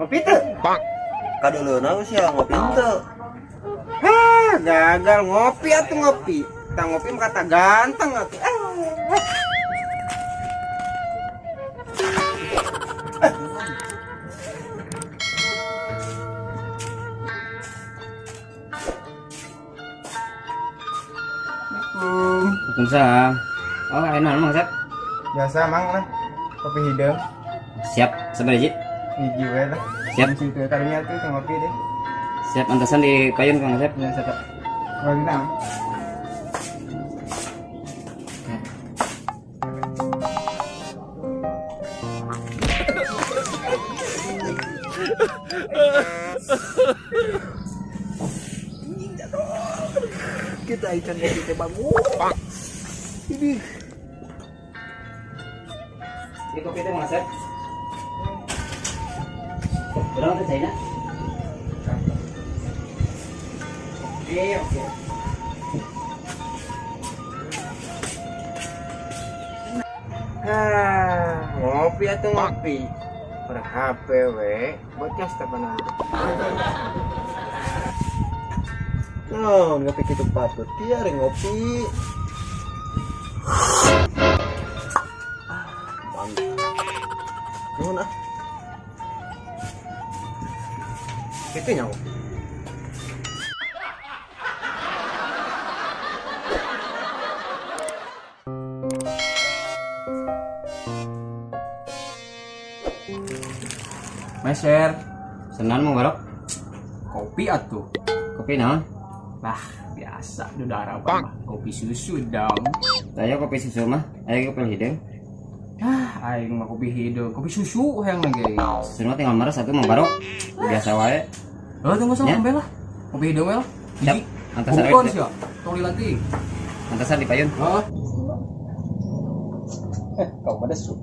Ngopi teu? Kadeuleuna sia ngopi teu. Hah, gagal ngopi atuh ngopi. Tang ngopi mah kata ganteng atuh. Ah. Waalaikumsalam. Oh, enak Mang Sep. Biasa mang lah. Kopi hideung. Siap, sabar hiji. Hiji we lah. Siap. Situ karunya tuh teu ngopi deh. Siap antasan di payun Kang Sep. Biasa tak. Bagi naon? Kita ikan kopi teh bangun. Ini kopi teh Mang Sep. Berapa teh caina? Oke, oke. Ah, ngopi atau ngopi? Pada HP we, bocah teh Naon ngopi kitu patut kieu ari ngopi. Ah, mantap. Nuhun ah. Itu nyawa. Meser, Senan mau barok. kopi atuh. Kopi naon? Lah, biasa di mah kopi susu dong. Saya kopi susu mah. Aya kopi hideung. Ah, aing mah kopi hideung, kopi susu hayang lagi. Susu mah tinggal meres atuh Mang Barok. Biasa wae. Oh, tunggu sama Ya. ambil lah. Kopi hideung we lah. Siap. Antasan Bukan we. sih ya. Tong lagi. Antasan di payun. Oh. Eh, kau pada su.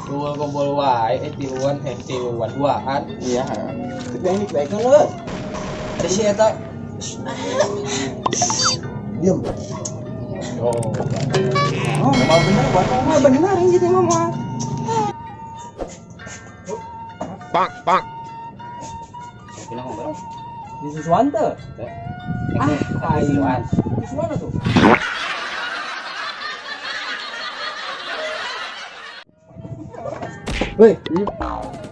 Dua kumpul wae, eh tiluan, eh tiluan duaan. Iya. Tapi ini kebaikan lo. Ada si eta. Diam. Oh, Oh, mau bener buat ngomong bener ini jadi ngomong. Kopi Mang Barok. di susuan teu? Ah, aing. Susuan atuh. Woi,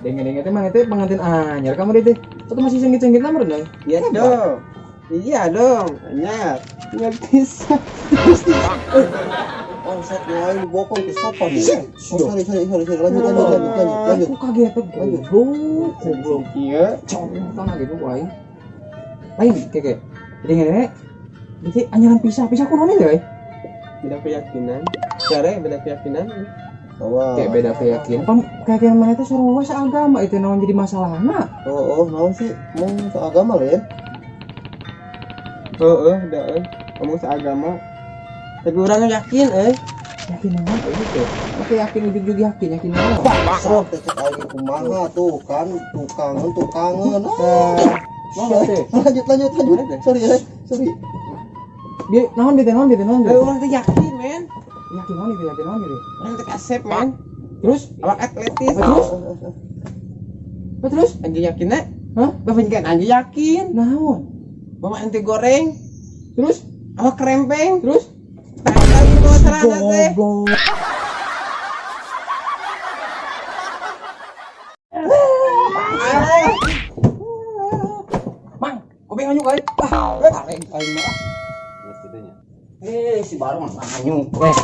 denge-denge teh mang teh pengantin anyar kamu teh. Atau masih sengit-sengit lah dong? Iya dong. Iya dong. Anyar. Anyar bisa. Bangsat aing bokong ke sopan ya. Oh, sorry sorry sorry sorry lanjut lanjut lanjut lanjut lanjut. Aku kaget tuh goblok, goblok. Iya. Contoh gitu ku aing. Lain keke. Denge-denge itu anyaran pisah, pisah kuno nih deh. Beda keyakinan. Cara beda keyakinan. Wah. Kayak beda keyakinan. Pam keyakinan mana itu suruh seagama itu naon jadi masalahna. Oh, oh, naon sih? Mau seagama lain? Oh, dah eh. Ngomong seagama. Tapi orangnya yakin eh. Yakin naon kayak gitu. Oke yakin ujug-ujug yakin, yakin naon. Sok teh cek aing kumaha tuh kan tukangan tukangan. Ah. Teh. Lanjut lanjut lanjut. Sorry ya, sorry. Dia naon dia naon dia naon dia. Orang teh yakin, men. Yakin naon itu, yakin naon itu. Orang teh kasep, men. Terus Awak atletis. Apa terus? Apa terus? Anjing yakin eh? Hah? Bapak kan anjing yakin. Naon? Bapak ente goreng, Terus? awak krempeng. Terus? Tanggal di bawah celana teh. Goblok. Mang, kopi nganyuk euy. Ah, aing aing mah. Eh, si Barok mah nganyuk weh.